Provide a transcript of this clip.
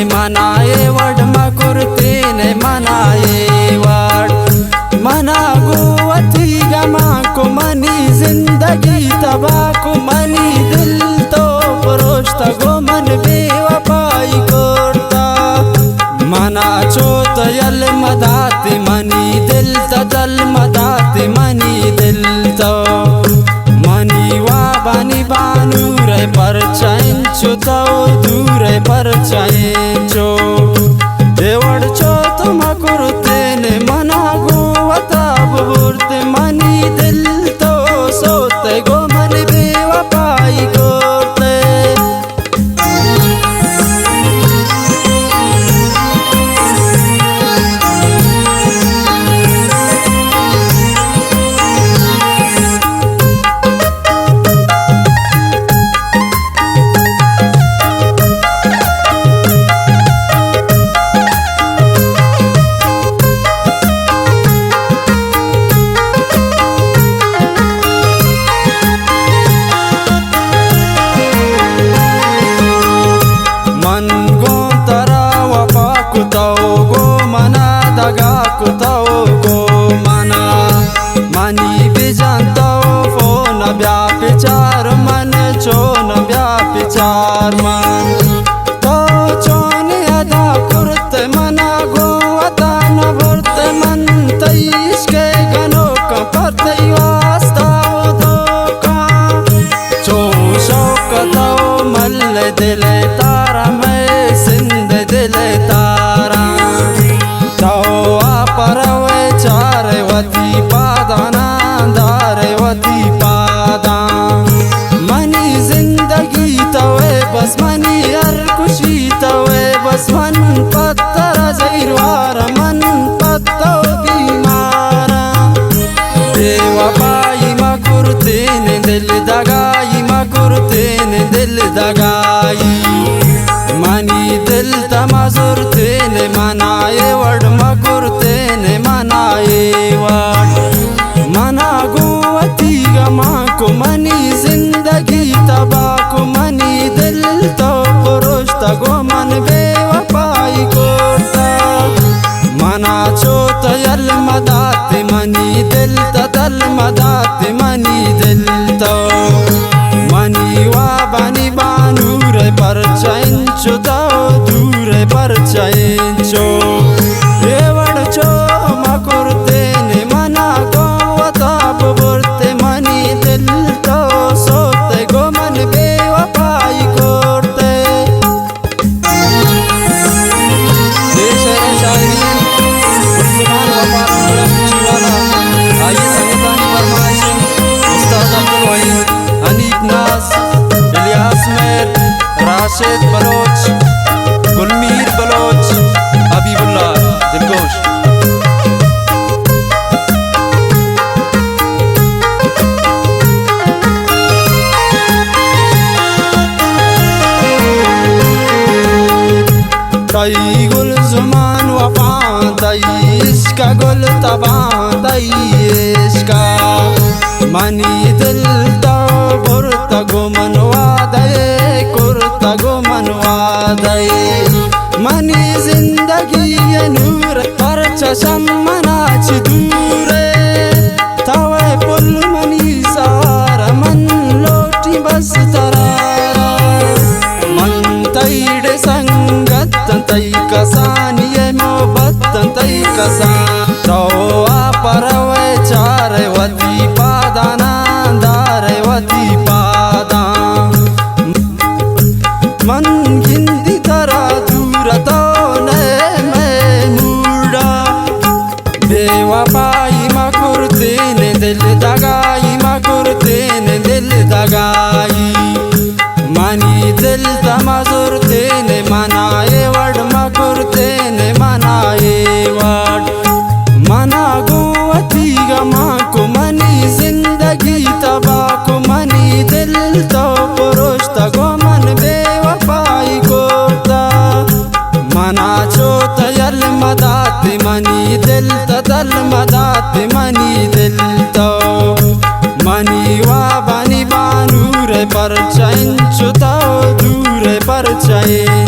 منا اے وڑ مکرتین، منا اے وڑ۔ منا گوں وتی گماں کو منی زندگی تباہ کو، منی دل تو پروشتگ و من بے وفائی کرتا۔ منا چو تو یل مدات، منی دل تا دل مدات، منی دل تو۔ منی وابانی بانور ء پرچا انچو تو دور ء، پرچا انچو؟ اے وڑ چو تو مکرتین، منا گوں وتا ببرت، منی دل تو سوت گوں من بے وفائی کرت۔ من گوں ترا وفا کتو، گوں منا دگا کتو، گوں منا منی بجن تو فون بیا پچار من، چون بیا پچار من۔ تو چون ادا کرت منا گوں وتا نہ برت، من تئی عشق ء گنوکاں پر تئی واسطہ و دوکاں۔ چو شوق تو مل دل تارا، مئے سندھ دل تارا۔ تو آپ روئے چارئے وتی پادانا، دارئے وتی پاداں۔ منی زندگی توئے بس، منی ہر خوشی توئے بس، من پہ ترا زہیروار، من پہ تو بیماراں۔ بے وفائی مکرتین، دل دگائی مکرتین، دل دگائی۔ منی دل تا مزرتین، منا اے وڑ مکرتین، منا اے وڑ۔ منا گوں وتی گماں کو، منی زندگی تباہ کو، منی دل تو پروشتگ و من بے وفائی کرتگ۔ منا چو تو یل مدات، منی دل تا دل مدات، منی دل تو۔ منی وابانی بانور ء پرچا انچو تو دور ء، پرچا انچو؟ اے وڑ چو مکرتین، منا گوں وتا ببرت، منی دل تو سوت گوں من بے وفائی کرت۔ اے شعر ء شاعری گلزمان وفا نورا پوچی والا، آئی ء سنگتانی فرمائش انت استاد عبدالوحید، حنیف ناز، الیاس مہر، راشد بلوچ، گلمیر بلوچ، حبیب اللہ دلگوش۔ تئی گلزمان وفاں، تئی عشق ء گل تباں، تئی عشق ء منی دل تو برتگ و من وعدہ کرتگ و من وعدہ، منی زندگی ء نور پرچا شم منا چہ دور ء۔ تو ئے پل منی سار، من لوٹی بس ترا۔ من تئی ڈے سنگت، تئی کسانی ئے محبت، تئی کسان۔ تو آپ روئے چار وتی پادانا، دار وتی پاداں۔ من گندی ترا دور، تو نئے مئے موڈا۔ بے وفائی مکرتین، دل دگائی مکرتین، دل دگائی۔ منی دل تا مزرتین، منا اے وڑ مکرتین، منا اے وڑ۔ منا گوں وتی گماں کو، منی زندگی تباہ کو، منی دل تو پروشتگ و من بے وفائی کرتا۔ منا چو تہ یل مدات، منی دل تہ دل مدات، منی دل تو۔ منی وابانی بانور پرچا انچو تو دور، پرچا انچو